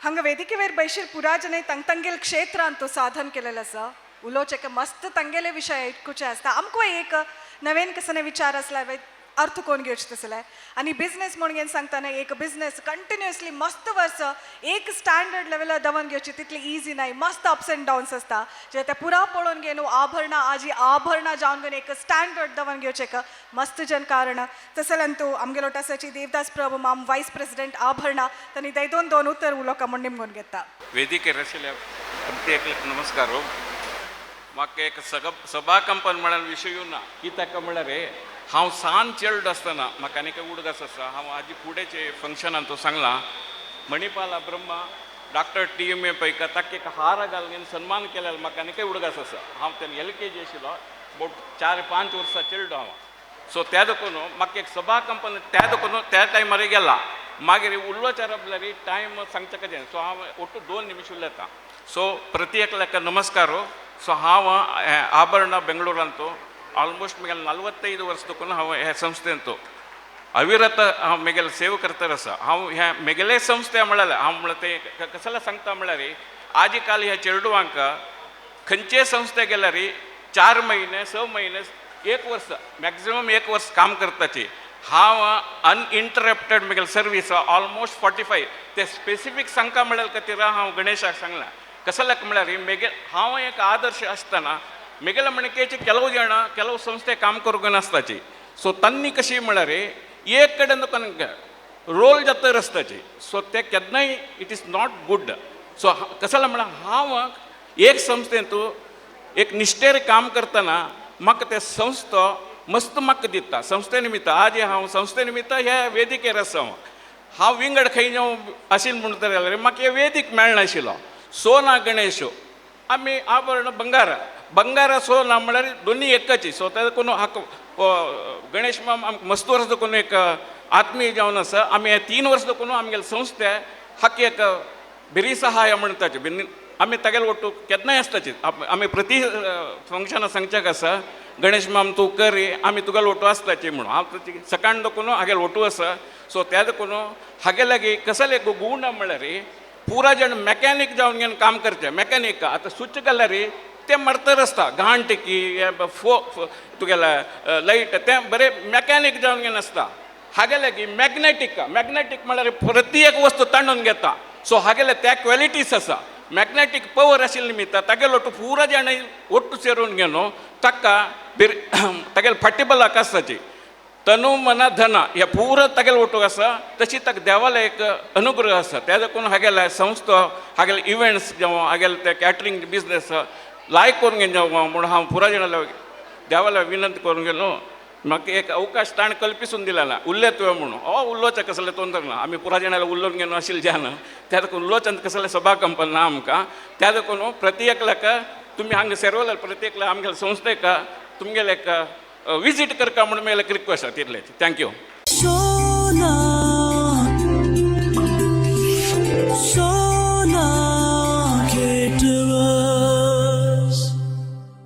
हांगा वेदिकेवेर बैशीर पुराजने तंग तंगेल क्षेत्र अंतू साधन केलेलं आसा. उलोवचें मस्त तंगेले विशय आयकुचे आसता. आमकां एक नवीन कसने विचार आसला अर्थ कोण घेवचे तसले. आनी बिझनेस म्हणून घेवन सांगतना एक बिझनेस कंटिन्युअसली मस्त वर्स एक स्टँडर्ड लेवलार दवन घेवची तितली इजी नाही. मस्त अप्स अँड डाउन्स आसता, जे ते पुरा पळोवन घेवन आभरणां आजी आभरणां जावन घेवन एक स्टँडर्ड दवन घेवचें एक मस्त जन कारण. तसल्यान तूं आमगेलो टसाची देवदास प्रभू माम, वायस प्रेसिडेंट आभरणां, तांणी दोन दोन उतर उलोवका म्हूण निमगून घेता. ವೇದಿಕೆ ರಚಿಲೆ ಪ್ರತ್ಯೇಕ ನಮಸ್ಕಾರ. म्हाका एक सग सभा कंपन म्हळ्यार विशय ना. कित्याक म्हळ्यार हांव सान चेल्ड आसतना म्हाका आनी एक उडगास आसा. हांव आजी फुडेचे फंक्शनान तो सांगलां, मणिपाला Brahma doctor T M A पैका ताका एक हार घालून सन्मान केल्यार म्हाका आनी उडगास आसा. हांव तेन्ना एल के जी आशिल्लो, अबाउट 4-5 वर्सां चेल्डो हांव. सो त्या देखून म्हाका एक सभा कंपन त्या देखून त्या टायमार गेला. मागीर उलोवच्या राबल्यार टायम सांगता कशें. सो हांव ಒಟ್ಟು 2 निमिश उलयता. सो प्रति एकल्याक नमस्कार. सो हांव आभरಣ ಬೆಂಗಳೂರಂತೂ ಆಲ್ಮೋಸ್ಟ್ ಮಿಗಲ್ 45 ವರ್ಷ देखून हांव ह्या संस्थेंत अविरत हांव मेगेले सेवा करता आसा. हांव ह्या मेगेले संस्थे म्हळ्यार हांव म्हळ्यार ते कसले सांगता म्हळ्यार आजी काल ह्या चेडवांक खंयचे संस्थे गेल्यार 4 म्हयने, 6 म्हयने, एक वर्स, मॅक्झिमम एक वर्स काम करताची. हांव अनइंटरप्टेड मेगेले सर्वीस ऑलमोस्ट 45. ते स्पेसिफीक सांगता म्हळ्यार खातीर हांव गणेशाक सांगलां. कसल्याक म्हळ्यार मेगे हांव एक आदर्श आसतना मेगेले म्हणकेचे ಕೆಲವು ಜನ ಕೆಲವು ಸಂಸ್ಥೆ काम करूंक नासताची. सो तांणी कशी म्हळ्यार एक कडेन तुका रोल जाता रस्त्याची. सो ते केन्नाय it is not good. So कसलें म्हळ्यार हांव एक संस्थेंत एक निश्ठेर काम करतना म्हाका ते संस्था मस्त म्हाका दिता. संस्थे निमित्त आज हांव संस्थे निमित्त ह्या वेदिकेर आसा. हांव हांव विंगड खंय आशिल्लें म्हणटा जाल्यार म्हाका हे वेदीक मेळनाशिल्लो. सोना गणेश आमी आभरण बंगार बंगार सोना म्हळ्यार दोनी एकच. सो ते देखून हाका गणेश माम आमकां मस्त वर्स देखून एक आत्मीय जावन आसा. आमी हे 3 वर्स देखून आमगेले संस्थे हाका एक बेरी सहाय म्हणटाचे. आमी तागेले ಒಟ್ಟು केन्नाय आसताची. आमी प्रति फंक्शनां सांगच्याक आसा, गणेश माम तूं कर, आमी तुगेलो ಒಟ್ಟು आसताची म्हणून. हांव सकाळ देखून हागेलो ಒಟ್ಟು आसा. सो त्या देखून हागे लागीं कसले एक गूण म्हळ्यार पुरा जण मेकॅनीक जावन घेवन काम करचें. मेकॅनीक आतां स्विच घाल्यार ते मरतर आसता, घाण टिकी फो तुगेले लायट तें बरें मेकॅनीक जावन घेवन आसता. हागे लागीं मॅग्नेटीक, मॅग्नेटीक म्हळ्यार प्रति एक वस्तू तांडून घेता. सो हागेले त्या क्वॉलिटीज आसा. मॅग्नेटीक पवर आशिल्ले निमित्त तागेलो ಒಟ್ಟು ಪೂರ ಜನ ಒಟ್ಟು ಸೇರೋನ್ घेवन ताका बिर तागेले फाटीबलाक आसताची. तनु मन धन हे पूरा तागेले ಒಟ್ಟು आसा. तशी ताका देवाले एक अनुग्रह आसा. त्या देखून हागेले संस्था, हागेले इव्हेंट्स जावं, हागेले ते कॅटरींग बिजनेस लायक करून घेवन जावं म्हणून हांव पुरा जाणां देवाला विनंती करून गेलो. म्हाका एक अवकाश ताणें कल्पिसून दिला ना उल्ले तुवें म्हणून. हो उलोवचें कसलें तोंदर ना. आमी पुरा जाणां उलोवन घेवन आशिल्ले जान त्या देखून उलोवच्यान कसलें सभा कंपन ना आमकां. त्या देखून प्रति एकल्याक तुमी हांगा सेरवले, प्रति एकल्या आमगेले संस्थेक तुमगेले एक विजीट करका म्हणून मेगेले एक रिक्वेस्ट आसा तितलेच. Thank you.